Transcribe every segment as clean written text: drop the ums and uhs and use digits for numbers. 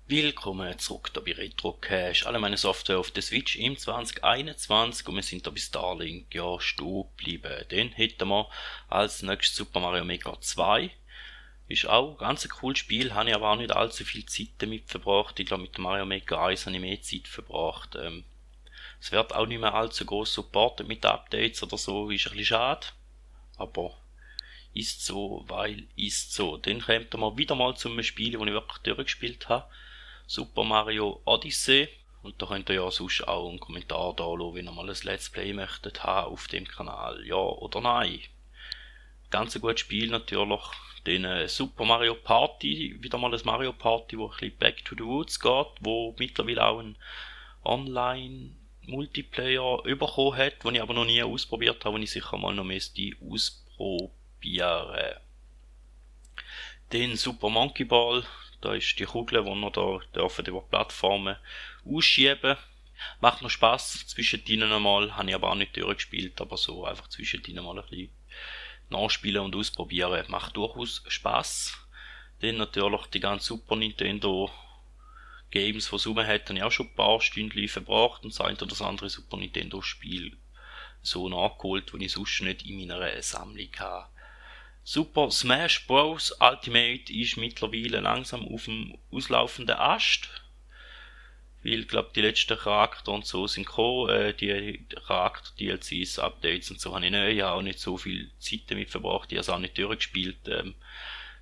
Willkommen zurück da bei Retrocast. Alle meine Software auf der Switch im 2021 und wir sind da bei Starlink ja stehen geblieben. Dann hätten wir als nächstes Super Mario Maker 2. Ist auch ein ganz cooles Spiel, habe ich aber auch nicht allzu viel Zeit damit verbracht. Ich glaube mit dem Mario Maker 1 habe ich mehr Zeit verbracht. Es wird auch nicht mehr allzu groß supportet mit Updates oder so, ist ein bisschen schade. Aber ist so, weil ist so. Dann kommt wir wieder mal zum Spiel, das ich wirklich durchgespielt habe. Super Mario Odyssey. Und da könnt ihr ja sonst auch einen Kommentar da lassen, wenn ihr mal ein Let's Play möchtet haben auf dem Kanal. Ja oder nein. Ganz ein gutes Spiel natürlich. Dann Super Mario Party. Wieder mal ein Mario Party, wo ein bisschen Back to the Woods geht. Wo mittlerweile auch ein Online-Multiplayer bekommen hat, den ich aber noch nie ausprobiert habe, den ich sicher mal noch müsste ausprobieren. Den Super Monkey Ball, da ist die Kugel, die wir da dürfen über Plattformen ausschieben. Macht noch Spass, zwischendrin einmal, habe ich aber auch nicht durchgespielt, aber so einfach zwischendrin mal ein bisschen nachspielen und ausprobieren. Macht durchaus Spass. Dann natürlich die ganzen Super Nintendo Games, die es rum hat, habe ich auch schon ein paar Stunden verbracht und das eine oder das andere Super Nintendo Spiel so nachgeholt, die ich sonst nicht in meiner Sammlung habe. Super Smash Bros. Ultimate ist mittlerweile langsam auf dem auslaufenden Ast. Weil, ich glaube, die letzten Charakter und so sind gekommen, die Charakter-DLCs, Updates und so habe ich nicht. Ich habe auch nicht so viel Zeit damit verbracht, ich habe es auch nicht durchgespielt.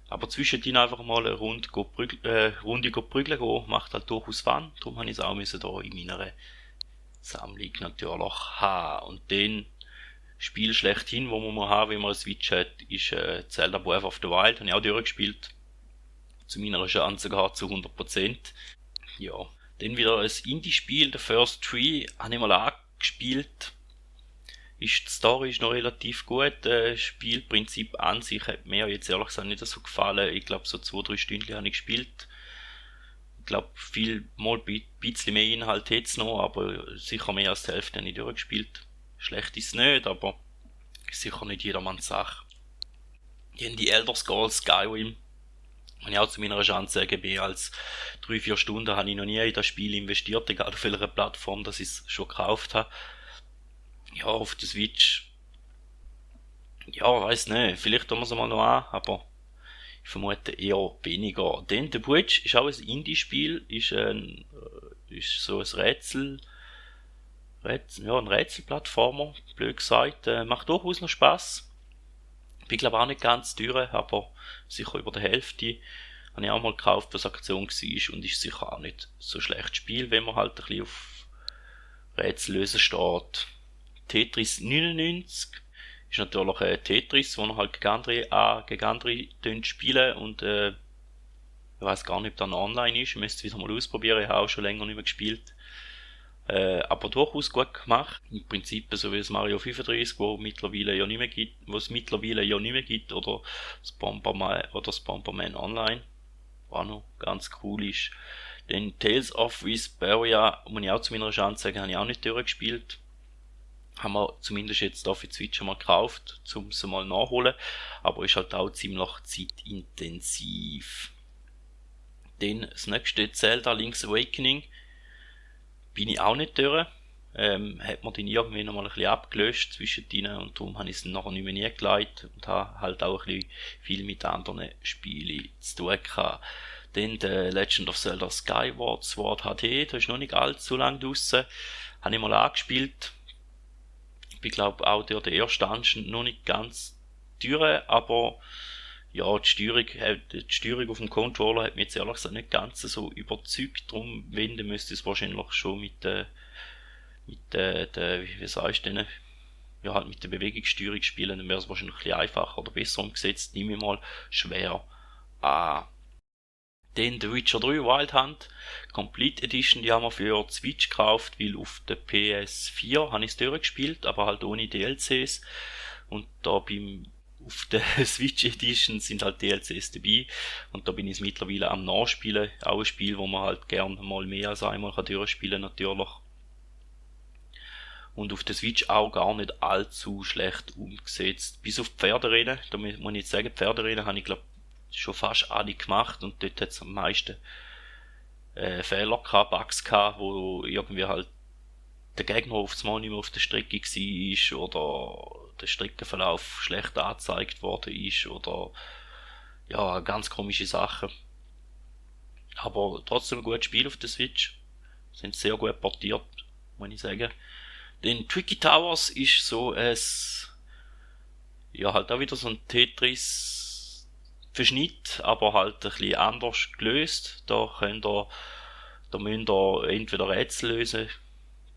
Aber zwischendrin einfach mal eine Runde prügeln gehen, macht halt durchaus Fun. Darum habe ich es auch hier in meiner Sammlung natürlich haben. Und dann Spiel schlechthin, wo man haben, wenn man eine Switch hat, ist Zelda Breath of the Wild. Habe ich auch durchgespielt. Zu meiner Chance gehabt zu 100%. Ja. Dann wieder ein Indie-Spiel, The First Tree, habe ich mal angespielt. Die Story ist noch relativ gut. Das Spielprinzip an sich hat mir jetzt ehrlich gesagt nicht so gefallen. Ich glaube, so 2-3 Stunden habe ich gespielt. Ich glaube, mal ein bisschen mehr Inhalt hätte es noch, aber sicher mehr als die Hälfte habe ich durchgespielt. Schlecht ist es nicht, aber ist sicher nicht jedermanns Sache. Dann die Elder Scrolls Skyrim. Und ich auch zu meiner Chance sagen, mehr als 3-4 Stunden habe ich noch nie in das Spiel investiert, egal auf welcher Plattform, dass ich es schon gekauft habe. Ja, auf der Switch. Ja, weiss nicht, vielleicht tun wir es mal noch an, aber ich vermute eher weniger. Denn The Bridge ist auch ein Indie-Spiel, ist so ein ein Rätselplattformer, blöd gesagt, macht durchaus noch Spaß. Bin glaube auch nicht ganz teuer, aber sicher über der Hälfte. Habe ich auch mal gekauft, was Aktion war und ist sicher auch nicht so schlecht Spiel, wenn man halt ein bisschen auf Rätsel lösen steht. Tetris 99 ist natürlich Tetris, wo man halt gegen andere spielen und ich weiss gar nicht, ob das noch online ist, ich müsste es wieder mal ausprobieren, ich habe auch schon länger nicht mehr gespielt. Aber durchaus gut gemacht. Im Prinzip so wie das Mario 35, wo es mittlerweile ja nicht mehr gibt, oder das Bomberman Online, was noch ganz cool ist. Dann Tales of Vesperia, muss ich auch zu meiner Chance sagen, habe ich auch nicht durchgespielt. Haben wir zumindest jetzt auf die Switch schon mal gekauft, um es mal nachholen, aber ist halt auch ziemlich zeitintensiv. Dann das nächste Zelda Link's Awakening bin ich auch nicht durch. Hat man dann irgendwie noch mal ein bisschen abgelöscht zwischendrin und darum habe ich es nachher nicht mehr nie geleitet und habe halt auch ein bisschen viel mit anderen Spielen zu tun gehabt. Dann der Legend of Zelda Skyward Sword HD, das ist noch nicht allzu lang draussen. Habe ich mal angespielt. Ich bin glaube auch der erste Dungeon noch nicht ganz durch, aber ja, die Steuerung auf dem Controller hat mich jetzt ehrlich gesagt nicht ganz so überzeugt. Darum, wenn, dann müsste es wahrscheinlich schon wie sagst du denn, ja, halt mit der Bewegungssteuerung spielen, dann wäre es wahrscheinlich ein bisschen einfacher oder besser umgesetzt, nehme ich mal schwer an. Dann The Witcher 3 Wild Hunt Complete Edition, die haben wir für die Switch gekauft, weil auf der PS4 habe ich es durchgespielt, aber halt ohne DLCs. Und da auf der Switch Edition sind halt DLCs dabei und da bin ich mittlerweile am Nachspielen. Auch ein Spiel, wo man halt gerne mal mehr als einmal durchspielen kann, natürlich. Und auf der Switch auch gar nicht allzu schlecht umgesetzt. Bis auf die Pferderennen, da muss ich jetzt sagen, die Pferderennen habe ich glaube schon fast alle gemacht und dort hat es am meisten Spaß gemacht. Dann Super Mario Run, das ist auch ein Indie-Spiel, ist ein Rätselplattformer, blöd gesagt, macht durchaus Fun. Dann Zelda Link's Awakening bin ich auch nicht durch. Dann das nächste Zelda Link's Awakening ist auch ein Indie-Spiel, ist ein Rätselplattformer, blöd gesagt, macht durchaus Fun. Dann Super Mario Run, das ist auch ein Indie-Spiel, ist ein Rätselplattformer, blöd gesagt, macht durchaus Fun. Fehler gehabt, Bugs gehabt, wo irgendwie halt der Gegner aufs Mal nicht mehr auf der Strecke war oder der Streckenverlauf schlecht angezeigt worden ist oder ja, ganz komische Sachen. Aber trotzdem ein gutes Spiel auf der Switch. Sind sehr gut portiert, muss ich sagen. Den Tricky Towers ist so ein, ja, halt auch wieder so ein Tetris Verschnitt, aber halt ein bisschen anders gelöst. Da müsst ihr entweder Rätsel lösen,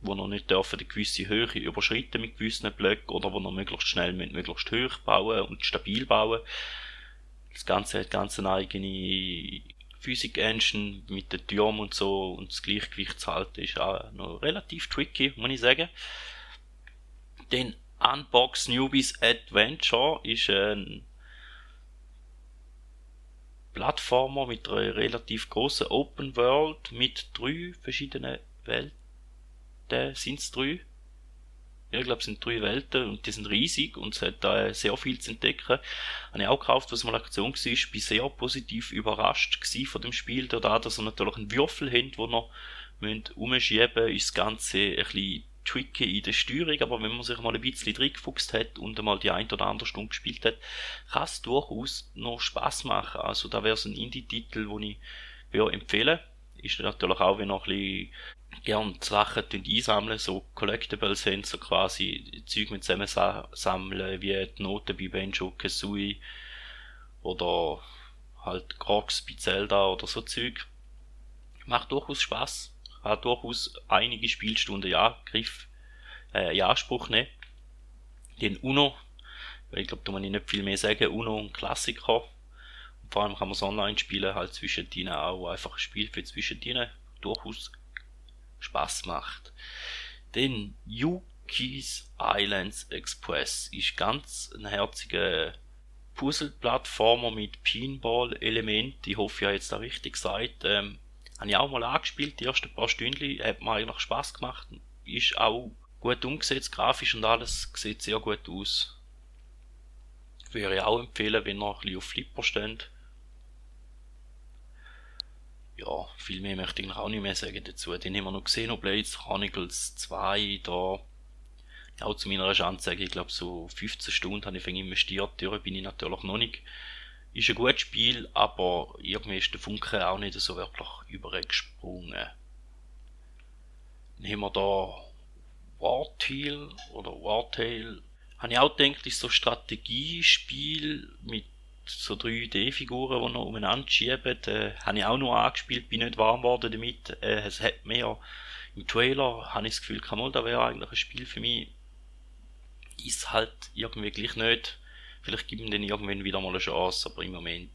wo ihr nicht dürfen eine gewisse Höhe überschreiten mit gewissen Blöcken, oder wo ihr möglichst schnell möglichst hoch bauen und stabil bauen. Das Ganze hat ganz eine eigene Physik-Engine mit den Türmen und so, und das Gleichgewicht zu halten ist auch noch relativ tricky, muss ich sagen. Den Unbox Newbies Adventure ist ein Plattformer mit einer relativ großen Open World mit 3 verschiedenen Welten. Sind es 3? Ja, ich glaube, es sind 3 Welten und die sind riesig und es hat da sehr viel zu entdecken. Habe ich auch gekauft, was mal Aktion war. Ich bin sehr positiv überrascht von dem Spiel, da dass ihr natürlich einen Würfel habt, wo ihr umschieben müsst, ist das Ganze ein bisschen tricky in der Steuerung, aber wenn man sich mal ein bisschen reingefuchst hat und einmal die ein oder andere Stunde gespielt hat, kann es durchaus noch Spass machen. Also da wäre so ein Indie-Titel, den ich empfehlen würde. Ist natürlich auch, wenn ihr ein bisschen gern Sachen einsammeln, so Collectibles sind, so quasi Zeug mit zusammensammeln, wie die Noten bei Banjo-Kazooie oder halt Crocs bei Zelda oder so Zeug. Macht durchaus Spaß, hat durchaus einige Spielstunden in Anspruch nehmen. Den Uno, ich glaube, da muss ich nicht viel mehr sagen, Uno ein Klassiker. Und vor allem kann man es online spielen, halt zwischen denen auch einfach ein Spiel für zwischen denen durchaus Spaß macht. Den Yuki's Islands Express ist ganz ein herziger Puzzle-Plattformer mit Pinball-Element. Ich hoffe, ich habe jetzt da richtig gesagt. Habe ich auch mal angespielt, die ersten paar Stündchen, hat mir eigentlich Spaß gemacht. Ist auch gut umgesetzt, grafisch und alles, sieht sehr gut aus. Würde ich auch empfehlen, wenn ihr ein bisschen auf Flipper steht. Ja, viel mehr möchte ich auch nicht mehr sagen dazu. Dann haben wir noch Xenoblade Chronicles 2, da auch zu meiner Schande sagen, ich glaube so 15 Stunden habe ich investiert, da bin ich natürlich noch nicht. Ist ein gutes Spiel, aber irgendwie ist der Funke auch nicht so wirklich übergesprungen. Dann haben wir da Wartale. Habe ich auch gedacht, ist so ein Strategiespiel mit so 3D-Figuren, die noch umeinander schieben. Habe ich auch noch angespielt, bin nicht warm geworden damit. Es hat mehr im Trailer, habe ich das Gefühl, da wäre eigentlich ein Spiel für mich. Ist halt irgendwie gleich nicht. Vielleicht gibt ihm dann irgendwann wieder mal eine Chance, aber im Moment,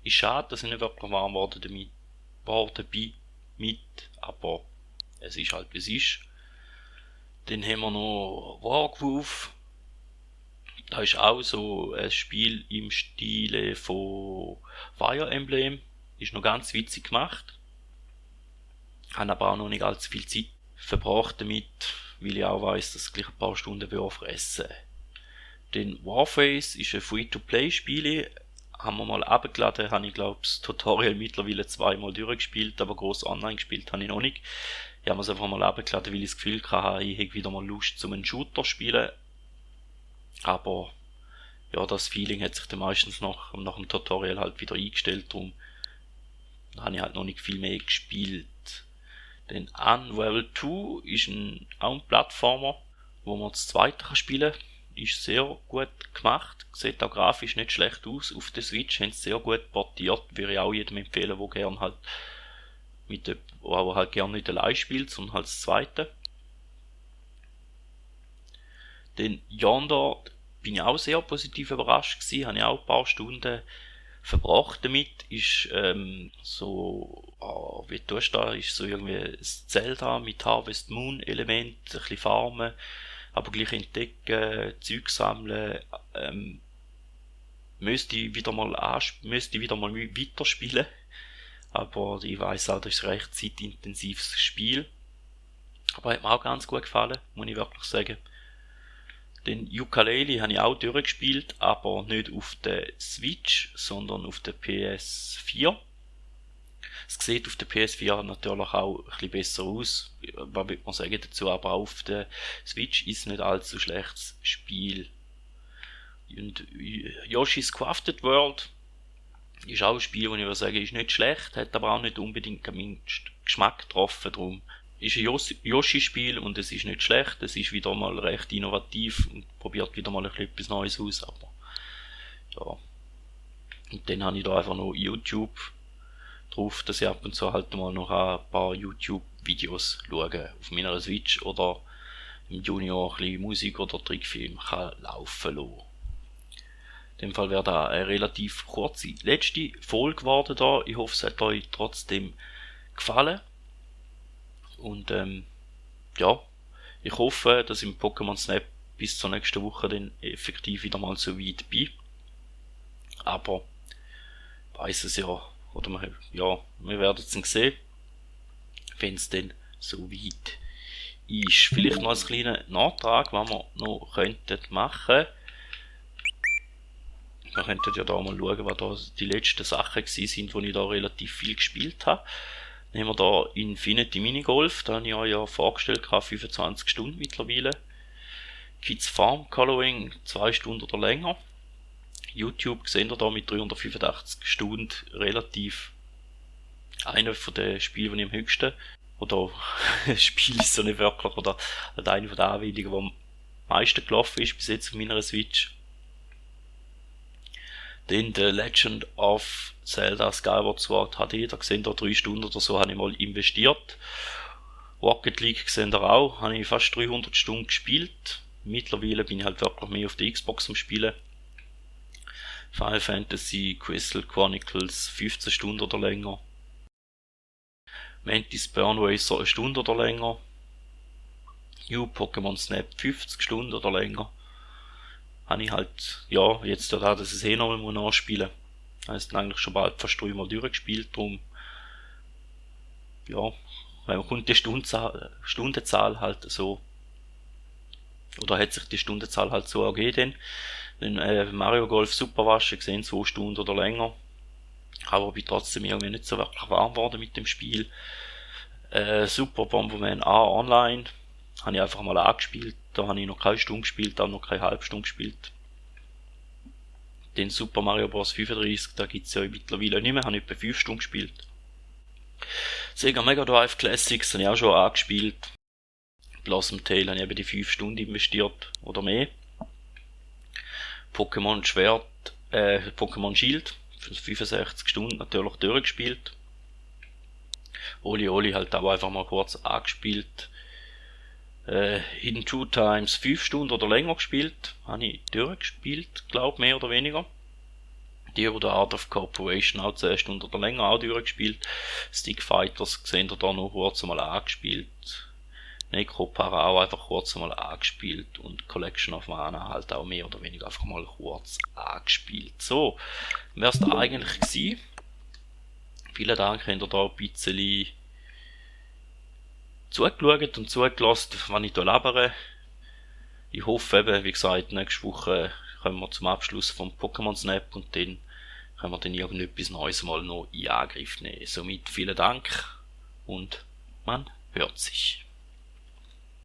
ist schade, dass ich nicht wirklich warm geworden bin, aber es ist halt wie es ist. Dann haben wir noch Wargroove. Da ist auch so ein Spiel im Stile von Fire Emblem. Ist noch ganz witzig gemacht. Habe aber auch noch nicht allzu viel Zeit verbracht damit, weil ich auch weiss, dass es gleich ein paar Stunden fressen. Den Warface ist ein Free-to-Play-Spiel. Haben wir mal abgeladen, habe ich glaube das Tutorial mittlerweile 2-mal durchgespielt, aber gross online gespielt habe ich noch nicht. Ich habe es einfach mal abgeladen, weil ich das Gefühl hatte, ich hätte wieder mal Lust zum einen Shooter zu spielen. Aber ja, das Feeling hat sich dann meistens nach dem Tutorial halt wieder eingestellt, darum habe ich halt noch nicht viel mehr gespielt. Den Unravel 2 ist auch ein Plattformer, wo man das zweite spielen kann. Ist sehr gut gemacht, sieht auch grafisch nicht schlecht aus. Auf der Switch haben sie sehr gut portiert, würde ich auch jedem empfehlen, der gerne halt gerne nicht allein spielt, sondern halt das zweite. Den Yonder bin ich auch sehr positiv überrascht gewesen, habe ich auch ein paar Stunden verbracht damit. Ist wie tust du da, ist so irgendwie ein Zelda mit Harvest Moon Element, ein bisschen farmen, aber gleich entdecken, Zeug sammeln, müsste ich wieder mal weiterspielen, aber ich weiss auch, das ist ein recht zeitintensives Spiel, aber hat mir auch ganz gut gefallen, muss ich wirklich sagen. Den Yooka-Laylee habe ich auch durchgespielt, aber nicht auf der Switch, sondern auf der PS4. Es sieht auf der PS4 natürlich auch ein bisschen besser aus. Was will man sagen dazu? Aber auch auf der Switch ist nicht allzu schlechtes Spiel. Und Yoshi's Crafted World ist auch ein Spiel, das ich würde sagen, ist nicht schlecht, hat aber auch nicht unbedingt meinen Geschmack getroffen. Darum ist ein Yoshi-Spiel und es ist nicht schlecht. Es ist wieder mal recht innovativ und probiert wieder mal etwas Neues aus. Aber ja. Und dann habe ich da einfach noch YouTube drauf, dass ich ab und zu halt mal noch ein paar YouTube-Videos schaue auf meiner Switch oder im Junior ein bisschen Musik oder Trickfilm kann laufen lassen. In dem Fall wäre da eine relativ kurze letzte Folge geworden da. Ich hoffe, es hat euch trotzdem gefallen. Und ja, ich hoffe, dass ich im Pokémon Snap bis zur nächsten Woche dann effektiv wieder mal so weit bin. Aber weiß es ja, oder wir werden es dann sehen, wenn es dann so weit ist. Vielleicht noch einen kleinen Nachtrag, was wir noch könnten machen. Wir könnten ja da mal schauen, was da die letzten Sachen gewesen sind, wo ich da relativ viel gespielt habe. Dann haben wir da Infinity Minigolf, da habe ich euch ja vorgestellt, 25 Stunden mittlerweile. Kids Farm Coloring, 2 Stunden oder länger. YouTube sehen wir da mit 385 Stunden relativ einer von den Spielen, die ich am höchsten, oder Spiel ist so nicht wirklich, oder einer von den Anwendungen, die am meisten gelaufen ist bis jetzt auf meiner Switch. Dann The Legend of Zelda Skyward Sword HD, da gesehen, da 3 Stunden oder so habe ich mal investiert. Rocket League gesehen da auch, habe ich fast 300 Stunden gespielt. Mittlerweile bin ich halt wirklich mehr auf der Xbox am Spielen. Final Fantasy Crystal Chronicles 15 Stunden oder länger. Mantis Burn Racer 1 Stunde oder länger. New Pokémon Snap 50 Stunden oder länger. Habe ich halt, ja, jetzt da, dass ich es eh noch mal nachspielen muss. Heißt eigentlich schon bald fast 3 Mal durchgespielt, darum, ja, weil man kommt die Stundenzahl halt so, oder hat sich die Stundenzahl halt so ergeben. Dann Mario Golf Superwaschen gesehen, 2 Stunden oder länger. Aber bin trotzdem irgendwie nicht so wirklich warm geworden mit dem Spiel. Super Bomberman A Online habe ich einfach mal angespielt. Da habe ich noch keine Stunde gespielt, auch noch keine halbe Stunde gespielt. Den Super Mario Bros. 35, da gibt's ja mittlerweile nicht mehr, habe ich etwa 5 Stunden gespielt. Sega Mega Drive Classics habe ich auch schon angespielt. Blossom Tale habe ich eben die 5 Stunden investiert oder mehr. Pokémon Shield für 65 Stunden natürlich durchgespielt. Oli halt auch einfach mal kurz angespielt. Hidden Two Times 5 Stunden oder länger gespielt. Habe ich durchgespielt, glaube mehr oder weniger. Die oder Art of Corporation auch 10 Stunden oder länger auch durchgespielt. Stick Fighters gesehen da noch kurz mal angespielt. Necropara auch einfach kurz mal angespielt und Collection of Mana halt auch mehr oder weniger einfach mal kurz angespielt. So, wär's da eigentlich gewesen. Vielen Dank, habt ihr da ein bisschen zugeschaut und zugelassen, wenn ich da labere. Ich hoffe eben, wie gesagt, nächste Woche kommen wir zum Abschluss vom Pokémon Snap und dann können wir dann irgendetwas Neues mal noch in Angriff nehmen. Somit vielen Dank und man hört sich.